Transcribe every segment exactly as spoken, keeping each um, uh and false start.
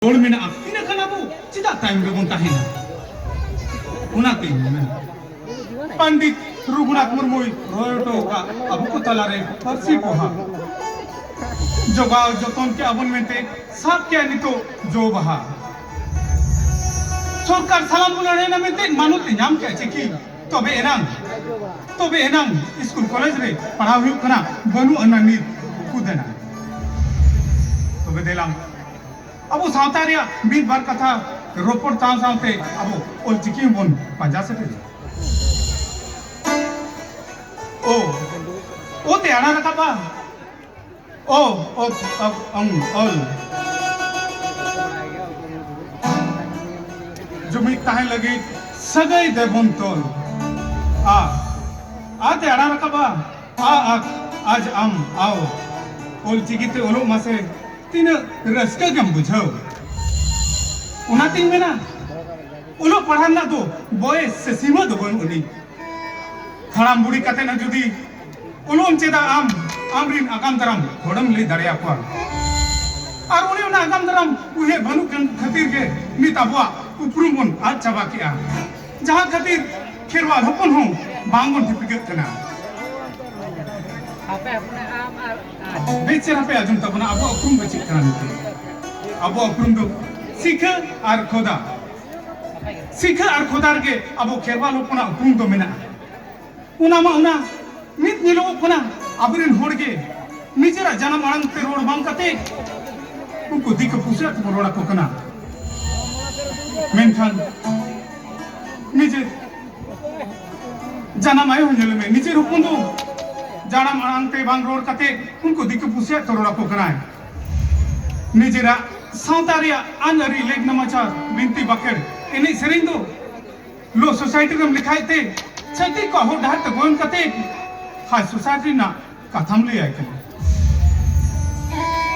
ᱨᱚᱲ ᱢᱮᱱᱟᱜᱼᱟ, ᱤᱱᱟᱹ ᱠᱷᱟᱱ ᱟᱵᱚ ᱪᱮᱫᱟᱜ ᱛᱟᱭᱚᱢ ᱨᱮᱵᱚᱱ ᱛᱟᱦᱮᱱᱟ? ᱚᱱᱟᱛᱤᱧ ᱢᱮᱱᱟ, ᱯᱚᱱᱰᱤᱛ ᱨᱚᱜᱷᱩᱱᱟᱛᱷ ᱢᱩᱨᱢᱩᱭ ᱨᱚᱦᱚᱭ ᱦᱚᱴᱚ ᱟᱠᱟᱫ ᱟᱵᱚ ᱠᱚ ᱛᱟᱞᱟᱨᱮ ᱯᱟᱹᱨᱥᱤ ᱯᱚᱦᱟ ᱡᱚᱜᱟᱣ ᱡᱚᱛᱚᱱ ᱠᱮᱜᱼᱟ ᱵᱚᱱ ᱢᱮᱱᱛᱮ ᱥᱟᱵ ᱠᱮᱜᱼᱟ ᱱᱤᱛᱚᱜ ᱡᱚ ᱵᱟᱦᱟ᱾ ᱥᱚᱨᱠᱟᱨ ᱥᱟᱞᱟᱢ ᱵᱚᱱ ᱞᱟᱹᱲᱦᱟᱹᱭᱱᱟ ᱢᱮᱱᱛᱮ ᱢᱟᱱᱚᱛ ᱮ ᱧᱟᱢ ᱠᱮᱜᱼᱟ ᱪᱤᱠᱤ, ᱛᱚᱵᱮ ᱮᱱᱟᱝ, ᱛᱚᱵᱮ ᱮᱱᱟᱝ ᱥᱠᱩᱞ ᱠᱚᱞᱮᱡᱽ ᱨᱮ ᱯᱟᱲᱦᱟᱣ ᱦᱩᱭᱩᱜ ᱠᱟᱱᱟ, ᱵᱟᱹᱱᱩᱜ ᱟᱱᱟ ᱱᱤᱛ ᱩᱠᱩ ᱫᱟᱱᱟ᱾ ᱛᱚᱵᱮ ᱫᱮᱞᱟᱝ ᱟᱵᱚ ᱥᱟᱶᱛᱟ ᱨᱮᱭᱟᱜ ᱢᱤᱫ ᱵᱟᱨ ᱠᱟᱛᱷᱟ ᱨᱚᱯᱚᱲ ᱥᱟᱶ ᱥᱟᱶᱛᱮ ᱟᱵᱚ ᱚᱞ ᱪᱤᱠᱤ ᱦᱚᱸᱵᱚᱱ ᱯᱟᱸᱡᱟ ᱥᱮᱴᱮᱨᱟ᱾ ᱳ, ᱳ ᱛᱮ ᱟᱲᱟ ᱨᱟᱠᱟᱵᱟ᱾ ᱳ, ᱳ, ᱳ, ᱳᱝ, ᱚᱞ᱾ ᱡᱩᱢᱤᱫ ᱛᱟᱦᱮᱸ ᱞᱟᱹᱜᱤᱫ ᱥᱟᱹᱜᱟᱹᱭ ᱫᱮᱵᱚᱱ ᱛᱚᱞ᱾ ᱟ, ᱟ ᱛᱮ ᱟᱲᱟ ᱨᱟᱠᱟᱵᱟ᱾ ᱟ, ᱟᱠ, ᱟᱡ, ᱟᱢ, ᱟᱣ᱾ ᱚᱞ ᱪᱤᱠᱤ ᱛᱮ ᱚᱞᱚᱜ ᱢᱟᱥᱮ ᱛᱤᱱᱟᱹᱜ ᱨᱟᱹᱥᱠᱟᱹ ᱜᱮᱢ ᱵᱩᱡᱷᱟᱹᱣ᱾ ᱚᱱᱟᱛᱤᱧ ᱢᱮᱱᱟ, ᱚᱞᱚᱜ ᱯᱟᱲᱦᱟᱜ ᱨᱮᱱᱟᱜ ᱫᱚ ᱵᱚᱭᱮᱥ ᱥᱮ ᱥᱤᱢᱟᱹ ᱫᱚ ᱵᱟᱹᱱᱩᱜ ᱟᱹᱱᱤᱡ᱾ ᱦᱟᱲᱟᱢ ᱵᱩᱲᱦᱤ ᱠᱟᱛᱮ ᱦᱚᱸ ᱡᱩᱫᱤ ᱚᱞᱚᱜ ᱮᱢ ᱪᱮᱫᱟ ᱟᱢ, ᱟᱢ ᱨᱤᱱ ᱟᱜᱟᱢ ᱫᱟᱨᱟᱢ ᱦᱚᱲᱮᱢ ᱞᱟᱹᱭ ᱫᱟᱲᱮᱭᱟᱠᱚᱣᱟ᱾ ᱟᱨ ᱚᱱᱮ ᱚᱱᱟ ᱟᱜᱟᱢ ᱫᱟᱨᱟᱢ ᱩᱭᱦᱟᱹᱨ ᱵᱟᱹᱱᱩᱜ ᱠᱟᱱ ᱠᱷᱟᱹᱛᱤᱨ ᱜᱮ ᱱᱤᱛ ᱟᱵᱚᱣᱟᱜ ᱩᱯᱨᱩᱢ ᱵᱚᱱ ᱟᱫ ᱪᱟᱵᱟ ᱠᱮᱜᱼᱟ᱾ ᱡᱟᱦᱟᱸ ᱠᱷᱟᱹᱛᱤᱨ ᱠᱷᱮᱨᱣᱟᱞ ᱦᱚᱯᱚᱱ ᱦᱚᱸ ᱵᱟᱝ ᱵᱚᱱ ᱴᱷᱤᱠᱟᱹᱜ ᱠᱟᱱᱟ᱾ ᱟᱯᱮ ᱟᱯᱱᱟ ᱟᱢ ᱟᱨ ᱟᱡ᱾ ᱵᱮᱥ ᱪᱮᱦᱨᱟ ᱯᱮ ᱟᱸᱡᱚᱢ ᱛᱟᱵᱚᱱᱟ, ᱟᱵᱚᱣᱟᱜ ᱩᱯᱨᱩᱢ ᱫᱚ ᱪᱮᱫ ᱠᱟᱱᱟ ᱱᱤᱛᱚᱜ? ᱟᱵᱚᱣᱟᱜ ᱩᱯᱨᱩᱢ ᱫᱚ ᱥᱤᱠᱷᱟᱹ ᱟᱨ ᱠᱷᱚᱫᱟ᱾ ᱥᱤᱠᱷᱟᱹ ᱟᱨ ᱠᱷᱚᱫᱟ ᱨᱮᱜᱮ ᱟᱵᱚ ᱠᱷᱮᱨᱣᱟᱞ ᱦᱚᱯᱚᱱᱟᱜ ᱩᱯᱨᱩᱢ ᱫᱚ ᱢᱮᱱᱟᱜᱼᱟ᱾ ᱚᱱᱟ ᱢᱟ ᱚᱱᱟ ᱢᱤᱫ ᱧᱮᱞᱚᱜᱚᱜ ᱠᱟᱱᱟ, ᱟᱵᱚᱨᱮᱱ ᱦᱚᱲ ᱜᱮ ᱱᱤᱡᱮᱨᱟᱜ ᱡᱟᱱᱟᱢ ᱟᱲᱟᱝ ᱛᱮ ᱨᱚᱲ ᱵᱟᱝ ᱠᱟᱛᱮ ᱩᱱᱠᱩ ᱫᱤᱠᱩ ᱯᱩᱥᱤᱭᱟᱜ ᱛᱮᱵᱚᱱ ᱨᱚᱲ ᱟᱠᱚ ᱠᱟᱱᱟ᱾ ᱢᱮᱱᱠᱷᱟᱱ ᱱᱤᱡᱮ ᱡᱟᱱᱟᱢ ᱟᱭᱳ ᱦᱚᱸ ᱧᱮᱞ ᱢᱮ, ᱱᱤᱡᱮᱨ ᱦᱚᱯᱚᱱ ᱫᱚ ᱡᱟᱱᱟᱢ ᱟᱲᱟᱝ ᱛᱮ ᱵᱟᱝ ᱨᱚᱲ ᱠᱟᱛᱮ ᱩᱱᱠᱩ ᱫᱤᱠᱩ ᱯᱩᱥᱤᱭᱟᱜ ᱛᱮ ᱨᱚᱲ ᱟᱠᱚ ᱠᱟᱱᱟᱭ᱾ ᱱᱤᱡᱮᱨᱟᱜ ᱥᱟᱶᱛᱟ ᱨᱮᱭᱟᱜ ᱟᱹᱱ ᱟᱹᱨᱤ, ᱞᱮᱠ ᱱᱮᱢᱟᱪᱟᱨ, ᱵᱤᱱᱛᱤ ᱵᱟᱠᱷᱮᱲ, ᱮᱱᱮᱡ ᱥᱮᱨᱮᱧ ᱫᱚ ᱞᱳ ᱥᱳᱥᱟᱭᱴᱤ ᱨᱮᱢ ᱞᱮᱠᱷᱟᱭ ᱛᱮ ᱪᱷᱟᱹᱛᱤᱠ ᱠᱚᱣᱟᱜ ᱦᱚᱨ ᱰᱟᱦᱟᱨ ᱛᱮ ᱜᱚᱭᱚᱱ ᱠᱟᱛᱮ ᱦᱟᱭ ᱥᱳᱥᱟᱭᱴᱤ ᱨᱮᱱᱟᱜ ᱠᱟᱛᱷᱟᱢ ᱞᱟᱹᱭᱟᱭ ᱠᱟᱱᱟ᱾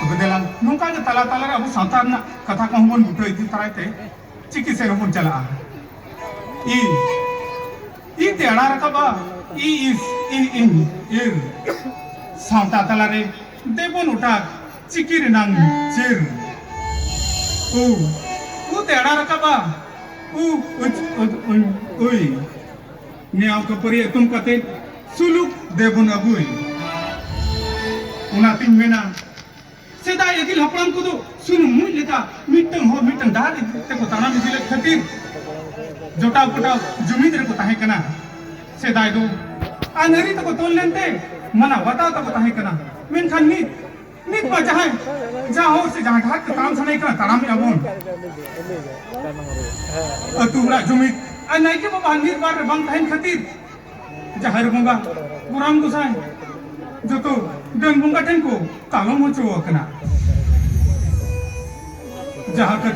ᱛᱚᱵᱮ ᱫᱮᱞᱟᱝ ᱱᱚᱝᱠᱟ ᱜᱮ ᱛᱟᱞᱟ ᱛᱟᱞᱟ ᱨᱮ ᱟᱵᱚ ᱥᱟᱶᱛᱟ ᱨᱮᱱᱟᱜ ᱠᱟᱛᱷᱟ ᱠᱚᱦᱚᱸ ᱵᱚᱱ ᱵᱩᱴᱟᱹ ᱤᱫᱤ ᱛᱟᱨᱟᱭ ᱛᱮ ᱪᱤᱠᱤ ᱥᱮᱫ ᱦᱚᱸᱵᱚᱱ ᱪᱟᱞᱟᱜᱼᱟ᱾ ᱤ, ᱤ ᱛᱮ ᱟᱲᱟ ᱨᱟᱠᱟᱵᱟ, ᱤ ᱤᱥ, ᱤ ᱤᱧ, ᱤᱨ᱾ ᱥᱟᱶᱛᱟ ᱛᱟᱞᱟᱨᱮ ᱫᱮᱵᱚᱱ ᱚᱴᱟᱜ ᱪᱤᱠᱤ ᱨᱮᱱᱟᱝ ᱪᱤᱨ᱾ ᱩ, ᱩ ᱛᱮ ᱟᱲᱟ ᱨᱟᱠᱟᱵᱟ᱾ ᱩ, ᱩᱪ, ᱩᱪ, ᱩᱧ, ᱩᱭ᱾ ᱱᱮᱭᱟᱣ ᱠᱷᱟᱹᱯᱟᱹᱨᱤ ᱮᱛᱚᱢ ᱠᱟᱛᱮ ᱥᱩᱞᱩᱠ ᱫᱮᱵᱚᱱ ᱟᱹᱜᱩᱭ᱾ ᱚᱱᱟᱛᱤᱧ ᱢᱮᱱᱟ, ᱥᱮᱫᱟᱭ ᱟᱹᱜᱤᱞ ᱦᱟᱯᱲᱟᱢ ᱠᱚᱫᱚ ᱥᱩᱱᱩᱢ ᱢᱩᱡ ᱞᱮᱠᱟ ᱢᱤᱫᱴᱟᱝ ᱦᱚᱨ ᱢᱤᱫᱴᱟᱝ ᱰᱟᱦᱟᱨ ᱤᱫᱤ ᱛᱮᱠᱚ ᱛᱟᱲᱟᱢ ᱤᱫᱤ ᱞᱮᱫ ᱠᱷᱟᱹᱛᱤᱨ ᱡᱚᱴᱟᱣ ᱯᱚᱴᱟᱣ ᱡᱩᱢᱤᱫ ᱨᱮᱠᱚ ᱛᱟᱦᱮᱸ ᱠᱟᱱᱟ᱾ ᱥᱮᱫᱟᱭ ᱫᱚ ᱟᱹᱱ ᱟᱹᱨᱤ ᱛᱮᱠᱚ ᱛᱚᱞ ᱞᱮᱱᱛᱮ ᱢᱟᱱᱟᱣ ᱵᱟᱛᱟᱣ ᱛᱟᱠᱚ ᱛᱟᱦᱮᱸ ᱠᱟᱱᱟ᱾ ᱢᱮᱱᱠᱷᱟᱱ ᱱᱤᱛ, ᱱᱤᱛ ᱢᱟ ᱡᱟᱦᱟᱸᱭ ᱡᱟᱦᱟᱸ ᱦᱚᱨ ᱥᱮ ᱡᱟᱦᱟᱸ ᱰᱟᱦᱟᱨ ᱛᱮ ᱛᱟᱲᱟᱢ ᱥᱟᱱᱟᱭᱮ ᱠᱟᱱᱟ, ᱛᱟᱲᱟᱢᱮᱜᱼᱟ ᱵᱚᱱ᱾ ᱟᱹᱛᱩ ᱚᱲᱟᱜ ᱡᱩᱢᱤᱫ ᱟᱨ ᱱᱟᱭᱠᱮ ᱵᱟᱵᱟ ᱱᱤᱨᱵᱟᱨ ᱨᱮ ᱵᱟᱝ ᱛᱟᱦᱮᱱ ᱠᱷᱟᱹᱛᱤᱨ ᱡᱟᱦᱮᱨ ᱵᱚᱸᱜᱟ, ᱜᱚᱨᱟᱢ ᱜᱚᱸᱥᱟᱭ, ᱡᱚᱛᱚ ᱰᱟᱹᱱ ᱵᱚᱸᱜᱟ ᱴᱷᱮᱱ ᱠᱚ ᱛᱟᱞᱚᱢ ᱦᱚᱪᱚ ᱟᱠᱟᱱᱟ᱾ ᱡᱟᱦᱟᱸ ᱠᱷᱟᱹᱛᱤᱨ